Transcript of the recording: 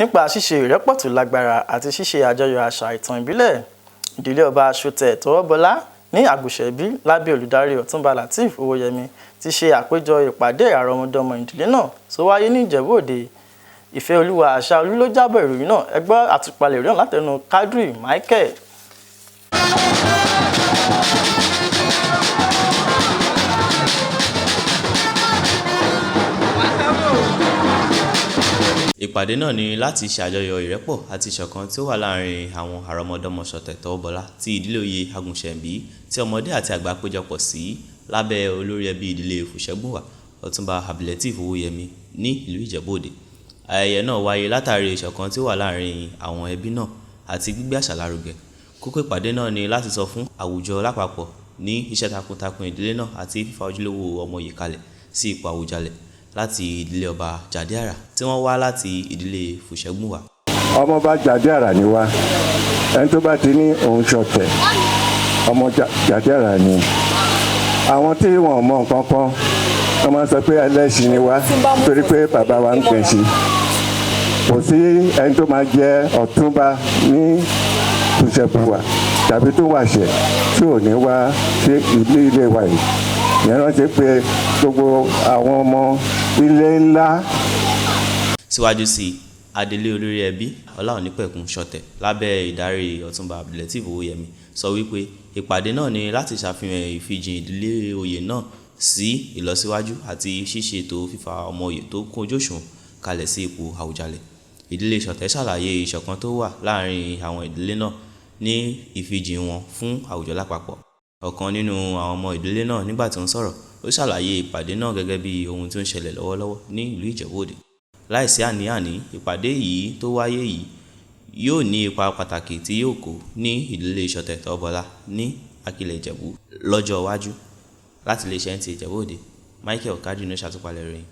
Nípa ṣíṣe ìrẹ́pọ̀ tó lágbára àti ṣíṣe àjọyọ̀ àṣà ìtàn ìbílẹ̀. Ìdílé ọba Ṣọ̀tẹ̀ Tọwọ́bọlá ní Àgùṣẹ̀bí lábẹ́ olùdarí Ọ̀túnba Lateef Owóyẹmí ti ṣe àpéjọ ìpàdé àrọ́mọdọ́mọ ìdílé náà tó wáyé ní Ìjẹ̀bú Òde. Ìfẹ́olúwa Àṣàolú ló jábọ̀ ìròyìn náà. Ẹ gbọ́ àtúpalẹ̀ ìròyìn náà látẹnu Quadri Michael. Ìpàdé náà ní láti ṣàjọyọ̀ ìrẹ́pọ̀ àti ìṣọ̀kan tí ó wà láàrin àwọn àrọ́mọdọ́mọ Ṣọ̀tẹ̀ Tọwọ́bọlá ti ìdílé oyè Àgùnṣẹ̀ǹbí tí ọmọdé àti àgbà péjọpọ̀ sí lábẹ́ olórí ẹbí ìdílé Fùṣẹ́gbùwà, Ọ̀túnba Abdulateef Owóyẹmí ní ìlú Ìjẹ̀bú Òde. Ayẹyẹ náà wáyé látàrí ìṣọ̀kan tí ó wà láàrin àwọn ẹbí náà àti gbígbé àṣà lárugẹ. Kókó ìpàdé náà ni láti sọ fún àwùjọ lápapọ̀ ní iṣẹ́ takuntakun ìdílé náà àti fífa ojúlówó ọmọ oyè kalẹ̀ sí ipò Àwùjalẹ̀ láti ìdílé ọba Jàdéàrà tí wọ́n wá láti ìdílé Fùṣẹ́gbùwà. Ọmọọba Jàdéàrà ni wá. Ẹni tó bá ti ní òun ṣọ̀tẹ̀, ọmọ Jàdéàrà ni. Àwọn tí wọn ò mọ nǹkan kan, wọ́n máa ń sọ pé ẹlẹ́ṣin ni wá torí pé bàbá wa ń pẹ̀sìn. Kò sí ẹni tó máa jẹ ọ̀túnba ní Fùṣẹ́gbùwà tàbí tó wàṣẹ̀ tí ò ní wá sí ilé wa yìí. Ìyẹn rántí pé gbogbo àwọn ọmọ ilé ńlá. Síwájú sí i, adelé olórí ẹbí Ọláonípẹ̀kun Ṣọ̀tẹ̀ lábẹ́ ìdarí Ọ̀túnba Abdulateef Owóyẹmí sọ wípé ìpàdé náà ní láti ṣàfihàn ìfijìn ìdílé oyè náà sí ìlọsíwájú àti ṣíṣètò fífa ọmọ oyè tó kún ojú òṣùwọ̀n kalẹ̀ sí ipò Àwùjalẹ̀. Ìdílé Ṣọ̀tẹ̀ ṣàlàyé ìṣọ̀kan tó wà láàrin àwọn ìdílé náà ní ìfijìn wọn fún àwùjọ lápapọ̀. Ọ̀kan nínú àwọn ọmọ ìdílé náà nígbà tí ó ń sọ̀rọ̀, ó ṣàlàyé ìpàdé náà gẹ́gẹ́ bí ohun tí ó ń ṣẹlẹ̀ lọ́wọ́lọ́wọ́ ní ìlú Ìjẹ̀bú Òde. Láìsí àní-àní, ìpàdé yìí tó wáyé yìí yóò ní ipa pàtàkì tí yóò kó ní ìdílé Ṣọ̀tẹ̀ Tọwọ́bọlá ní Akilẹ̀ Ìjẹ̀bú lọ́jọ́ iwájú. Láti iléeṣẹ́ NTA Ìjẹ̀bú Òde, Michael Quadri ló ṣàtúpalẹ̀ ìròyìn.